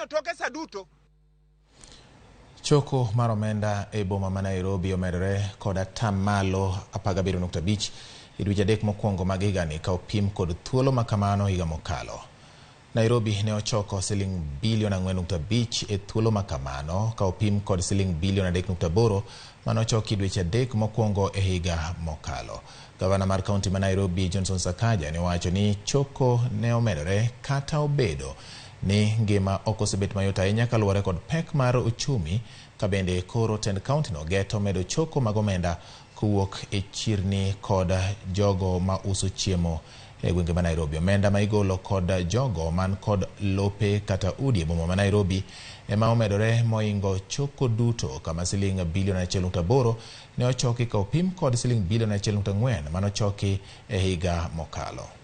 Manyo toke sa duto. Choko mar omenda e boma ma Nairobi omedore kod atamalo 17.5 e dweche 3 mokwongo mag higani ka opim kod thuolo ma kamano higa mokalo. Nairobi ne ochoko siling bilion 4.5 e thuolo ma kamano ka opim kod siling bilion 3.8 mane ochoki dweche 3 mokwongo e higa mokalo. Gavana mar kaunti ma Nairobi Johnson Sakaja ne owacho ni choko ne omedore kata obedo ni ngima ok osebet mayot ahinya kaluwore kod pek mar uchumi ka bende koro tend kaunti no geto medo choko mag omenda kowuok e chirni kod jogo ma uso chiemo e gwenge ma Nairobi. Omenda ma igolo kod jogo man kod lope kata udi e boma ma Nairobi ema omedore moingo choko duto kama siling bilion 1.8 ne ochoki ka opim kod siling bilion 1.4 mane ochoki e higa mokalo.